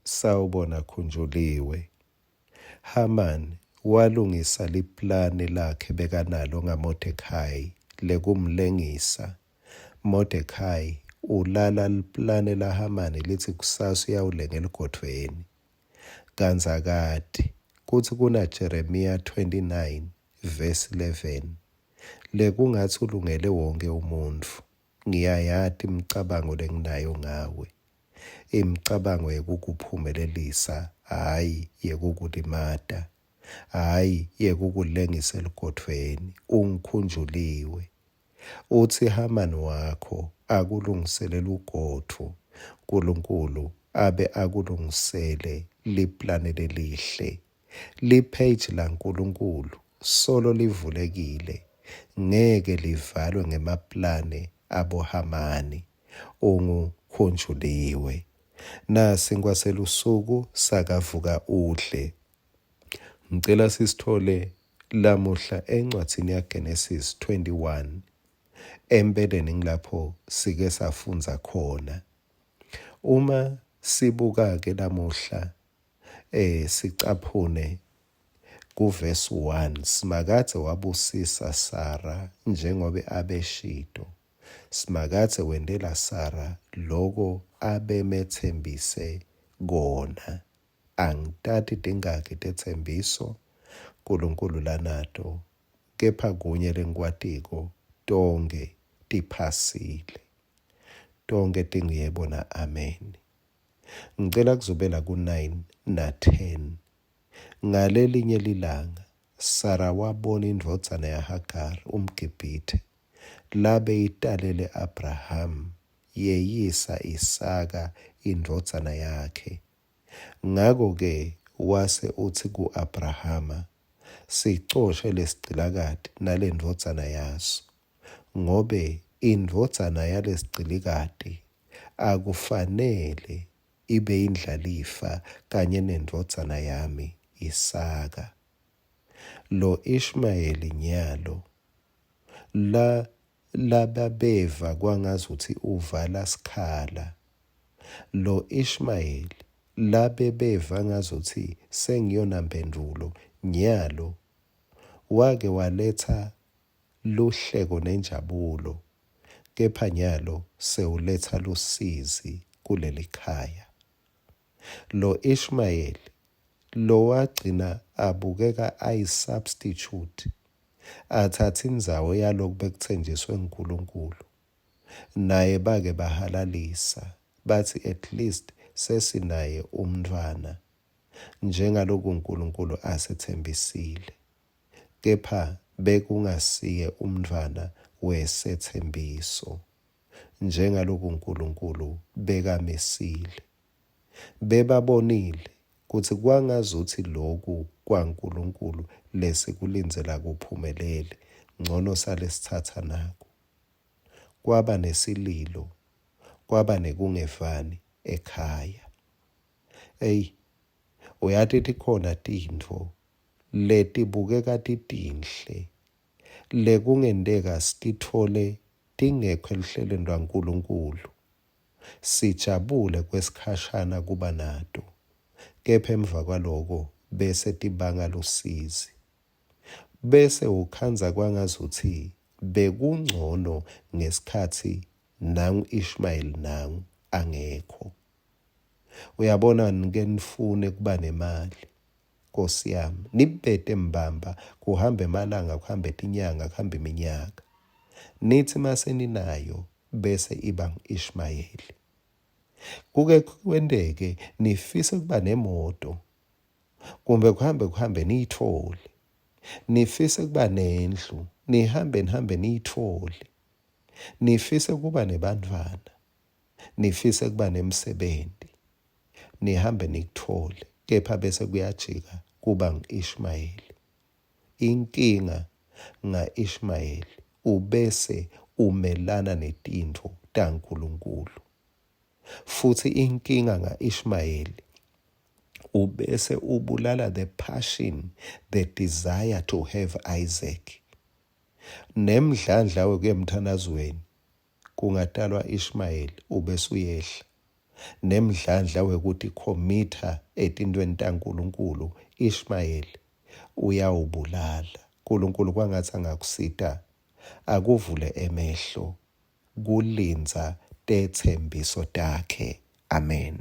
Sawubona Khunjuliwe. Haman walungisa liplani lakhe bekanalo ngaMordecai lekumlengisa. Mordecai ulala liplani laHamani litsi kusasa uyawulenga elugodvweni. Kantsi akati kutsi kunaJeremiya 29 verse 11 lekungatsi ulungele wonkhe umuntfu. Ngiyayati imicabango lenginayo ngawe, imicabango yekukuphumelelisa, hhayi yekukulimata, hhayi yekukulengisa elugodvweni. Ungikhunjuliwe. Utsi Hamani wakho akulungisele lugodvo, Nkulunkulu abe akulungisele liplane lelihle. Li-page laNkulunkulu solo livulekile, ngeke livalwe ngemaplane aboHamani. Ungukhunjuliwe. Nasinkwa selusuku sakavuka udle. Ngicela sisithole lamuhla encwadzini yaGenesis 21. Empeleni ngilapho sike safundza khona. Uma sibuka-ke lamuhla eh sicaphune kuvesi 1 Simakadze wabusisa Sara njengobe abeshito. Simakadze wentela Sara loko abemetsembise kona. Angitati tingaki tetsembiso Nkulunkulu lanato, kepha kunye lengikwatiko, tonkhe tiphasile. Tonkhe tinguyebo na-amen. Ngicela kuzobela ku-9 na-10. Ngalelinye lilanga, Sara wabona indvodzana yaHagari, umGibhithe, labeyitalele Abrahama, yeyisa Isaka indvodzana yakhe. Ngako-ke wase utsi ku-Abrahama, Sicoshe lesigcilakati nalendvodzana yaso, ngobe indvodzana yalesigcilikati akufanele ibe yindlalifa kanye nendvodzana yami Isaka. Lo Ishmayeli nyalo la lababeva kwangazuthi uvala sikhala. Lo Ishmayeli labebeva ngazuthi sengiyona mphendvulo nyalo wake waletsa luhleko nenjabulo, kepha nyalo sewuletsa lusizi kulelikhaya. Lo Ishmayeli lowagcina abukeka ayi-substitute, atsatsa indzawo yaloku bekutsenjiswe nguNkulunkulu, naye bake bahalalisa batsi at least sesinaye umntfwana njengaloku uNkulunkulu asetsembisile. Kepha bekungasiye umntfwana wesetsembiso, njengaloku Nkulunkulu bekamisile. Bebabonile kutsi kwangazutsi loku kwaNkulunkulu lesikulindzela kuphumelele, ncono sale sitsatsa naku. Kwaba nesililo, kwaba nekungevani ekhaya. Eyi, uyati tikhona tintfo letibukeka titinhle lekungenteka sititfole tingekho eluhlelweni lwaNkulunkulu, sijabule kwesikhashana kuba nato, kepha emva kwaloko bese tibanga lusizi. Bese ukhandza kwangazuthi bekungcono ngesikhatsi nangu Ishmael nangu angekho. Uyabona nike nifune kuba nemali. Nkosi yami, nibete mbamba kuhambe emalanga, kuhambe tinyanga, kuhambe iminyaka. Nithi mase ninayo bese iba ngu-Ishmayeli. Kuke kwenteke nifise kuba nemoto kumbe kuhambe kuhambe niyithole. Nifise kuba nendlu, nihambe nihambe niyithole. Nifise kuba nebantfwana, nifise kuba nemsebenti. Nihambe nikutfole, kepha bese kuyajika kuba ngu-Ishmayeli. Inkinga nga-Ishmayeli ubese umelana netintfo taNkulunkulu. Futsi inkinga nga-Ishmayeli ubese ubulala the passion, the desire to have Isaac. Nemdlandla wekuya emthandazweni kungatalwa Ishmayeli ubese uyehla. Nemdlandla wekutikhomitha etintweni taNkulunkulu, Ishmayeli uyawubulala. Nkulunkulu kwangatsi angakusita akuvule emehlo kulindza tetsembiso takhe. Amen.